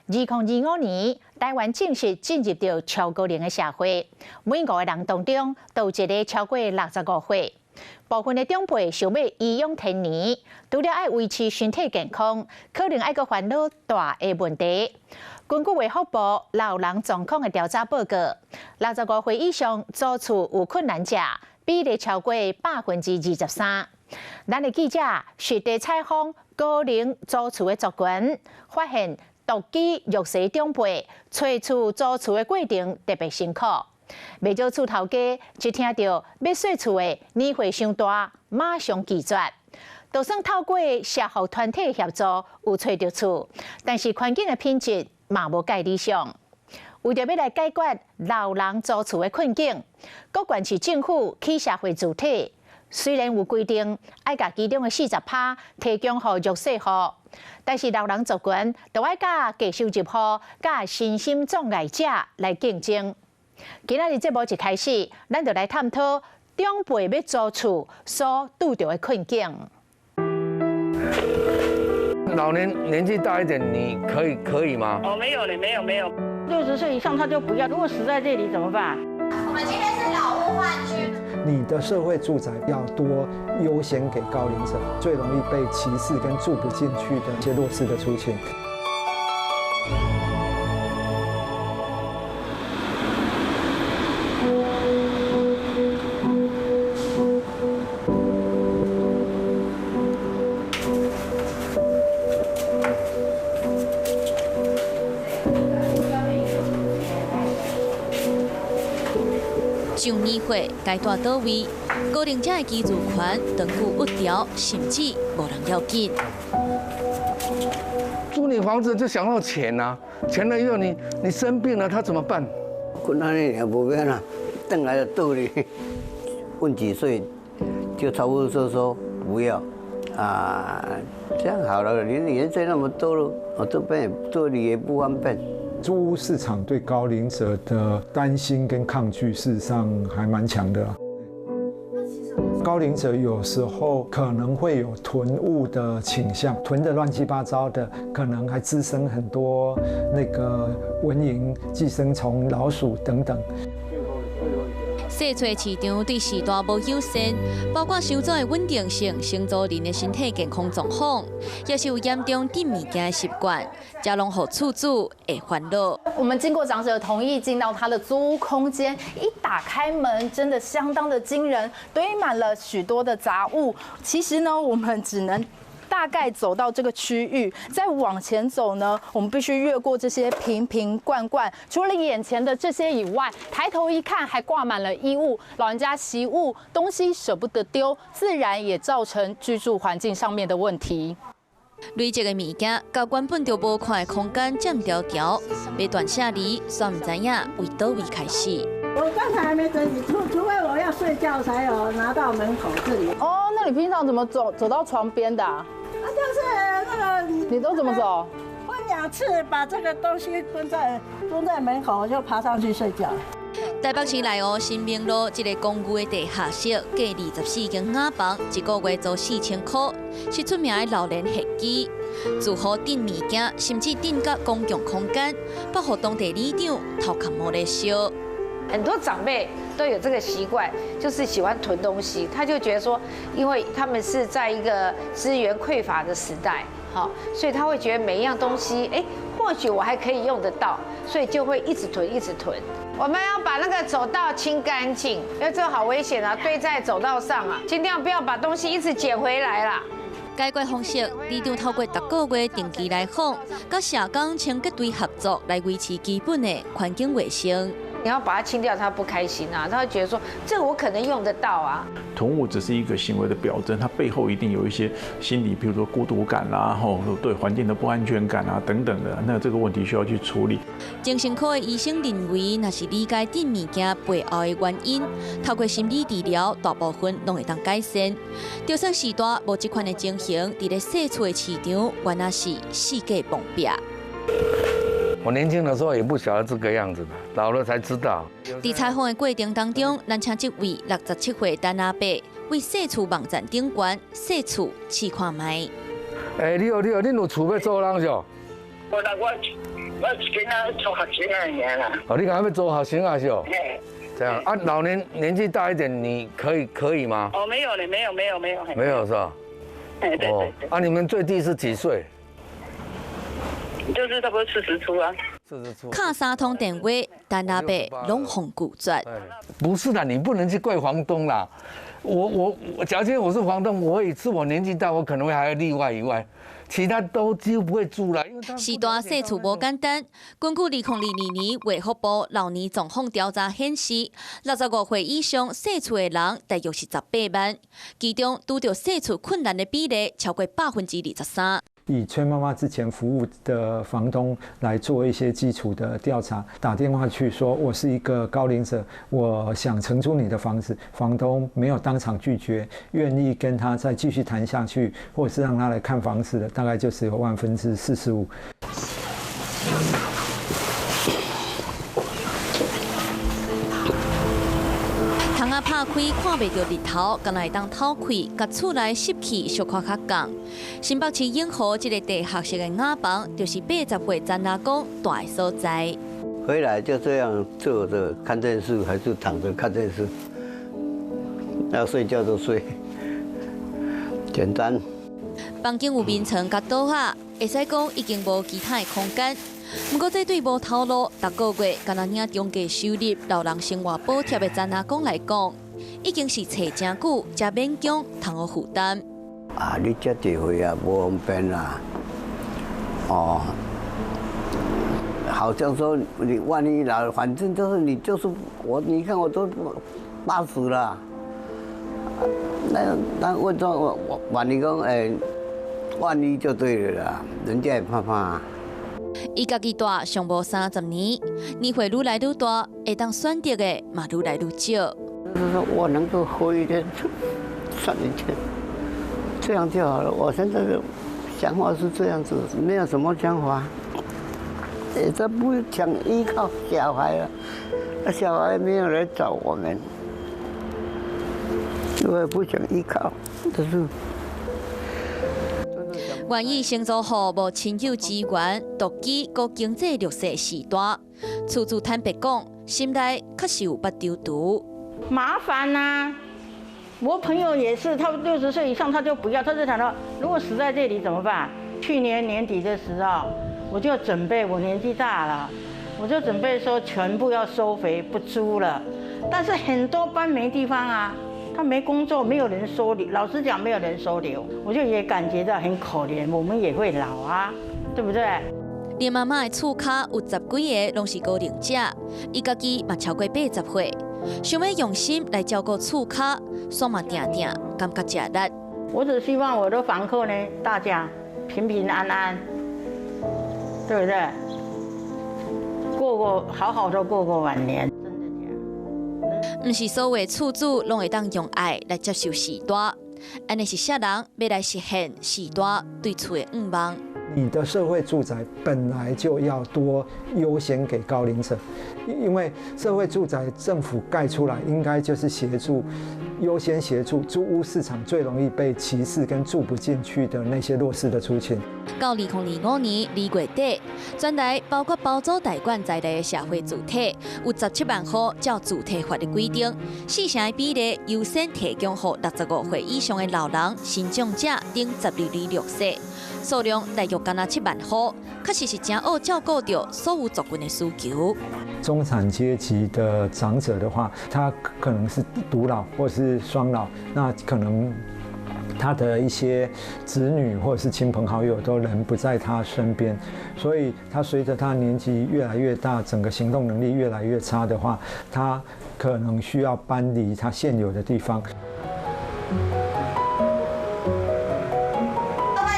2025年，台灣正式進入到超高齡的社會，每五個人當中都有一个超過65歲。部分的長輩想欲頤養天年，除了愛維持身體健康，可能愛閣煩惱大的問題。根據衛福部老人狀況的調查報告，65歲以上租厝有困難者比例超過23%。咱的記者實地採訪高齡租厝的族群，發現獨居弱勢長輩揣厝租厝的過程特別辛苦。袂少厝頭家一聽著欲稅厝的年歲傷大，馬上拒絕。就算透過社福團體協助有揣著厝，但是環境的品質嘛無蓋理想。為著欲來解決老人租厝的困境，各縣市政府起社會主體，雖然有規定愛共其中的40%提供予弱勢戶，但是老人族群就愛佮低收入戶、佮身心障礙者來競爭。今仔日節目一開始，咱就來探討長輩欲租厝所拄著的困境。老年年紀大一點，你可以嗎？哦，沒有嘞，沒有沒有，60歲以上他就不要，如果死在這裡怎麼辦？我們今天是老屋換居。你的社會住宅要多優先給高齡者，最容易被歧視跟住不進去的一些弱勢的族群。上年歲該蹛佗位，高齡者的居住權長久郁調，甚至無人要緊。租你房子就想到錢啊，錢了以後你生病了，他怎麼辦？困難也無變啦，轉來就倒哩。問幾歲，就差不多說說不要啊，這樣好了，你年歲那麼多了，我這邊這裡也不方便。租屋市場對高齡者的擔心跟抗拒，事實上還蠻強的。高齡者有時候可能會有囤物的傾向，囤得亂七八糟的，可能還滋生很多那個蚊蠅、寄生蟲、老鼠等等。細厝市場對序大無友善，包括收租的穩定性、承租人的身體健康狀況，也是有嚴重囤物件的習慣，這攏予厝主會煩惱。我們經過長者同意進到他的租屋空間，一打開門，真的相當的驚人，堆滿了許多的雜物。其實呢，我們只能大概走到這個區域，再往前走呢，我們必須越過這些瓶瓶罐罐。除了眼前的這些以外，抬頭一看還掛滿了衣物，老人家惜物，東西捨不得丟，自然也造成居住環境上面的問題。累積的物件，佮原本就無寬的空間佔牢牢，欲斷捨離，煞毋知影為佗位開始。我剛才還沒整理，除非我要睡覺才有拿到門口這裡。哦，那你平常怎麼走到床邊的啊？啊，就是那個。你都怎麼走？分兩次把這個東西蹲在門口，我就爬上去睡覺。台北市內湖新明路這個公寓的地下室，計24間瓦房，一個月租4000塊，是出名的老年客居。住戶囤物件，甚至囤到公共空間，予當地里長頭殼毛咧燒。很多長輩都有這個習慣，就是喜歡囤東西。他就覺得說，因為他們是在一個資源匱乏的時代，所以他會覺得每一樣東西，哎，或許我還可以用得到，所以就會一直囤，一直囤。我們要把那個走道清乾淨，因為這個好危險啊，堆在走道上啊，盡量不要把東西一直撿回來啦。解決方式，里長透過逐個月定期來訪，佮社工清潔隊合作來維持基本的環境衛生。你要把它清掉，他不開心啊，他會覺得說，這我可能用得到啊。囤物只是一個行為的表徵，它背後一定有一些心理，比如說孤獨感啦，吼，對環境的不安全感啊等等的，那這個問題需要去處理。精神科的醫生認為，若是理解囤物件背後的原因，透過心理治療，大部分攏會當改善。就算序大無這款的情形，佇咧細厝的市場，原來是四界碰壁。我年輕的時候也不曉得這個樣子的，老了才知道。佇採訪的過程當中，咱請這位67歲陳阿伯為細厝網站頂懸細厝試看覓。欸，你好，你好，恁有厝欲租人是？無啦，我我今仔做學生仔爾啦。哦，你講欲做學生仔是哦？嘿。這樣啊，老年年紀大一點，你可以嗎？哦，沒有嘞，沒有沒有沒有。沒有是吧？哎，對對對。啊，你們最低是幾歲？就是差不多40出啊。40出。敲三通電話，陳阿伯攏予拒絕。不是的，你不能去怪房東啦。我，假設我是房東，我會是我年紀大，我可能會還要例外以外，其他都幾乎不會租啦。因為他時大細厝無簡單。根據2022年衛福部老年狀況調查顯示，65歲以上細厝的人大約是18萬，其中拄著細厝困難的比例超過23%。以崔媽媽之前服務的房東來做一些基礎的調查，打電話去說，我是一個高齡者，我想承租你的房子，房東沒有當場拒絕，願意跟他再繼續談下去，或者是讓他來看房子的，大概就是有45%。窗仔拍開，看袂著日頭，敢若會當透氣，共厝內濕氣小可較降。新北市永和這个地下室的瓦房，就是80歲陳阿公蹛的所在。回來就這樣坐着看電視，還是躺着看電視？要睡覺就睡，簡單。房間有眠床佮桌仔，會使講已經無其他的空間。毋過，這對無頭路、逐个月干焦領中低收入老人生活補貼的陳阿公來講，已經是揣誠久，才勉強通予負擔。啊，你這濟歲啊，無方便啦。哦，好像說你萬一老，反正就是你就是我，你看我都80了。那問說我我萬一講，欸，萬一就對了啦，人家也怕怕。伊家己蹛上無30年，年歲愈來愈大，會當選擇的嘛愈來愈少。就是說我能夠活一天算一天，這樣就好了。我現在的想法是這樣子，沒有什麼想法。欸，這不想依靠小孩了，那小孩沒有來找我們，我也不想依靠，就是。願意承租予無親友支援、獨居、閣經濟弱勢序大，厝主坦白講，心內確實有捌躊躇。麻煩啊！我朋友也是，他60歲以上他就不要，他就想到如果死在這裡怎麼辦？去年年底的時候，我就準備，我年紀大了，我就準備說全部要收回不租了。但是很多搬沒地方啊。他沒工作，沒有人收留。老實講，沒有人收留，我就也感覺到很可憐。我們也會老啊，對不對？連媽媽的厝跤有十幾个攏是高齡者，伊家己嘛超過80歲，想欲用心來照顧厝跤，煞嘛定定感覺吃力。我只希望我的房客呢，大家平平安安，對不對？過過好好的過過晚年。毋是所有厝主攏會當用愛來接受序大，按呢是啥人欲來實現序大對厝的願望？你的社會住宅本來就要多優先給高齡者，因為社會住宅政府蓋出來，應該就是協助優先協助租屋市場最容易被歧視跟住不進去的那些弱勢的族群。到2025年2月底，全台包括包租代管在內的社會住宅，有17萬戶照住宅法的規定，四成的比例優先提供予65歲以上的老人、身障者等12類弱勢，數量大約干焦7萬戶，確實是誠好照顧著所有族群的需求。中產階級的長者的話，他可能是獨老或是雙老，那可能他的一些子女或者是親朋好友都人不在他身邊，所以他隨着他年紀越來越大，整個行動能力越來越差的話，他可能需要搬離他現有的地方。各位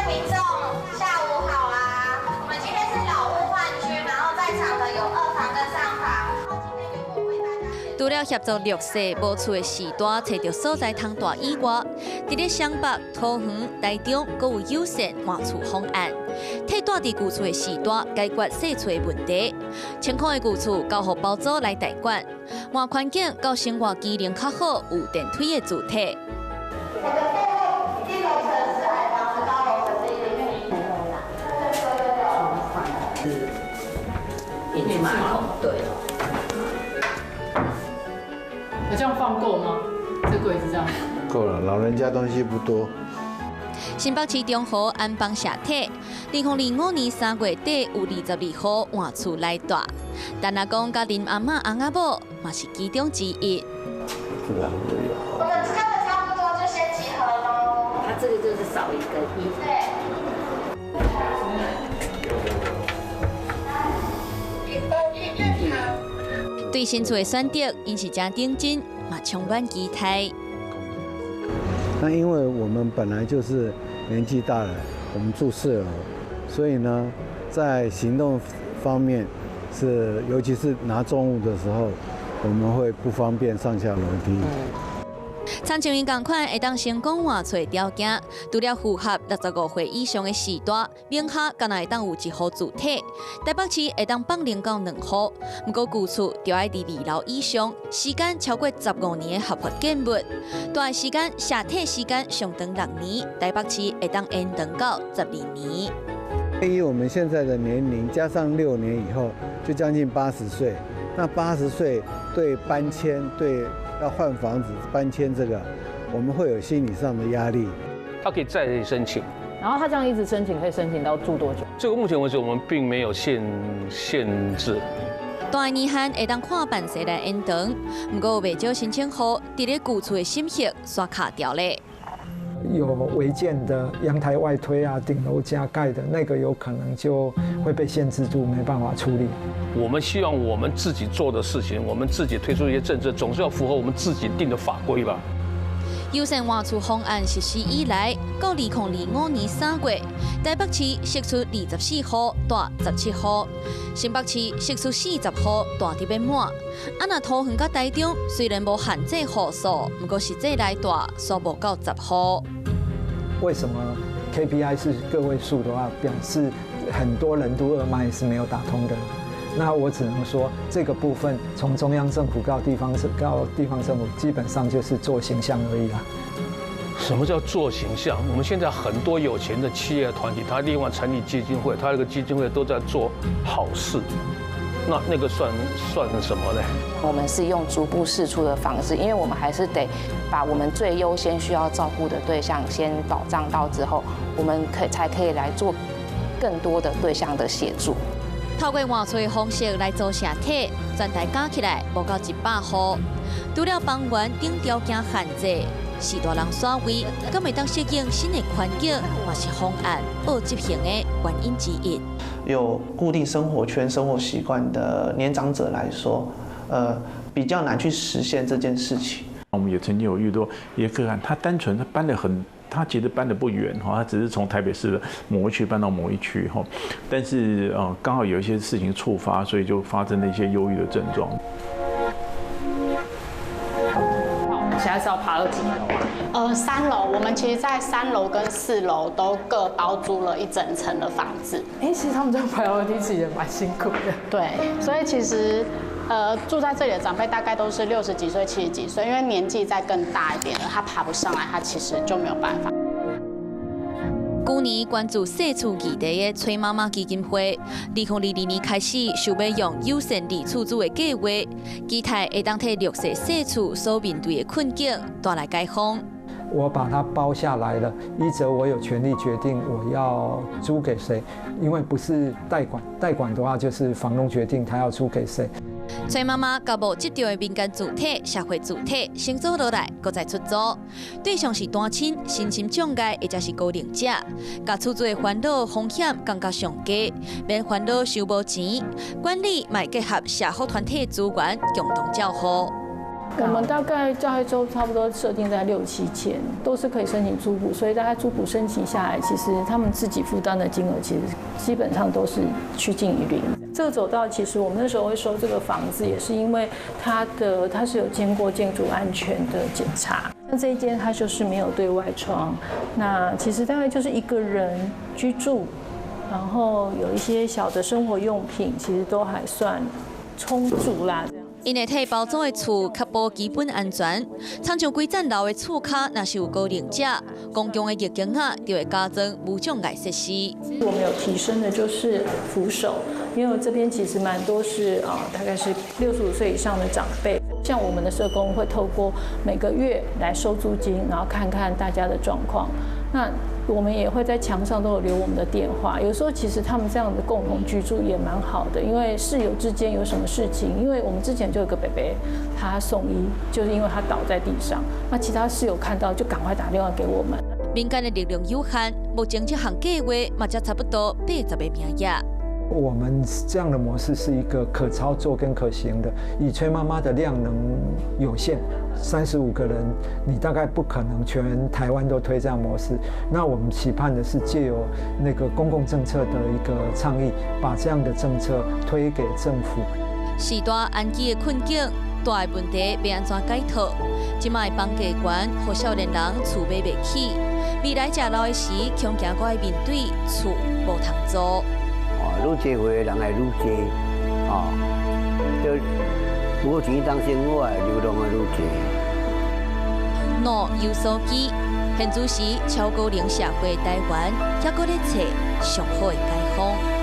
民眾，下午好啊！我們今天是老屋換居，然後在場的有二房跟三房。除了協助弱勢無厝的序大揣著所在通蹛以外，佇咧雙北、桃園、台中，閣有友善換厝方案，替蹛佇舊厝的序大解決細厝的問題。清空的舊厝交予包租來代管，換環境佮生活機能較好、有電梯的住宅。那個背後低樓層是矮房子，高樓層是一個。免治马桶，对。那这样放够吗？这柜子这样？够了，老人家东西不多。新北市中和安邦社体，2025年3月底有22户换厝来住，但若讲佮林阿嬷、翁仔某嘛是其中之一。我們看的差不多就先集合嘍。他這個就是少一個一。對。對新厝的選擇，𪜶是誠認真，嘛充滿期待。那因為我們本來就是年紀大了，我們住4樓，所以呢，在行動方面是，尤其是拿重物的時候，我們會不方便上下樓梯。參像𪜶仝款會當成功換厝條件，除了符合65歲以上的序大，名下敢若會當有一戶住體，台北市會當放零到2戶，毋過舊厝就愛佇2樓以上，時間超過15年的合法建物，大時間社體時間上長6年，台北市會當延長到12年。以我們現在的年齡，加上6年以後，就將近80歲。那80歲對搬遷對。要換房子搬遷這個，我們會有心理上的壓力。他可以再申請，然後他這樣一直申請，可以申請到住多久？這個目前為止我們並沒有限制。大年限會當看辦勢來延長，不過有袂少申請戶佇咧舊厝的審核煞卡掉咧。有違建的陽台外推啊，頂樓加蓋的那個，有可能就會被限制住，沒辦法處理。我們希望我們自己做的事情，我們自己推出一些政策，總是要符合我們自己定的法規吧。優先換厝方案實施以來，到2025年3月，台北市釋出24戶，住17戶；新北市釋出40戶，住佇欲滿。啊，若桃園佮台中雖然無限制戶數，毋過實際來住煞無夠10戶。為什麼 KPI 是個位數的話，表示很多任督二脈是沒有打通的。那我只能說，這個部分從中央政府到地方政府，基本上就是做形象而已啦。什麼叫做形象？我們現在很多有錢的企業團體，他另外成立基金會，他那個基金會都在做好事，那個算什麼呢？我們是用逐步釋出的方式，因為我們還是得把我們最優先需要照顧的對象先保障到之後，我們才可以來做更多的對象的協助。透過換厝的方式來做社體，全台加起來無夠100戶。除了房源等條件限制，序大人徙位，閣袂當適應新的環境，嘛是方案惡執行的原因之一。有固定生活圈、生活習慣的年長者來說，比較難去實現這件事情。我們也曾經有遇到一些個案，他單純他搬得很。他其實搬得不遠哈，他只是從台北市的某一區搬到某一區哈，但是剛好有一些事情觸發，所以就發生了一些憂鬱的症狀。好，現在是要爬到幾樓啊？ 3樓。我們其實，在3樓跟4樓都各包租了一整層的房子。哎，其實他們這樣爬樓梯其實也蠻辛苦的。對，所以其實。住在這裡的長輩大概都是60幾歲、70幾歲，因為年紀再更大一點了，他爬不上來，他其實就沒有辦法。去年關注社厝議題的崔媽媽基金會，2022年開始想欲用友善二次租的計劃，期待會當替弱勢社厝所面對的困境帶來解放。我把它包下來了，一則我有權利決定我要租給誰，因為不是代管，代管的話就是房東決定他要租給誰。崔媽媽佮無執照的民間主體、社會主體先租落來，閣再出租，對象是單親、身心障礙或者是高齡者，共出租的煩惱風險降到上低，免煩惱收無錢，管理嘛結合社福團體資源共同照顧。我們大概教育周差不多設定在6、7千，都是可以申請租補，所以大概租補申請下來，其實他們自己負擔的金額其實基本上都是趨近於零。這個走道其實我們那時候會收這個房子，也是因為它是有經過建築安全的檢查。那這一間它就是沒有對外窗，那其實大概就是一個人居住，然後有一些小的生活用品，其實都還算充足啦。這樣。𪜶會替包租的厝確保基本安全。親像規層樓的厝跤，若是有高齡者，公共的浴缸仔就會加裝無障礙設施。我們有提升的就是扶手，因為這邊其實蠻多是啊，大概是65歲以上的長輩。像我們的社工會透過每個月來收租金，然後看看大家的狀況。那我們也會在牆上都有留我們的電話。有時候其實他們這樣的共同居住也蠻好的，因為室友之間有什麼事情，因為我們之前就有個伯伯，他送醫，就是因為他倒在地上，那其他室友看到就趕快打電話給我們。民間的力量有限，目前這項計劃嘛才差不多80個名額。我們這樣的模式是一個可操作跟可行的。以崔媽媽的量能有限，35個人，你大概不可能全台灣都推這樣模式。那我們期盼的是借由那個公共政策的一個倡議，把這樣的政策推給政府。時代安居的困境，大的問題欲按怎解套？這擺房價懸，予少年人厝買袂起，未來食老的時，恐驚閣愛面對厝無通租。愈濟歲的人會愈濟，哦，就無錢當生活，流浪的愈濟。老有所居，現此時超高齡社會台灣，猶閣咧揣上好的解方。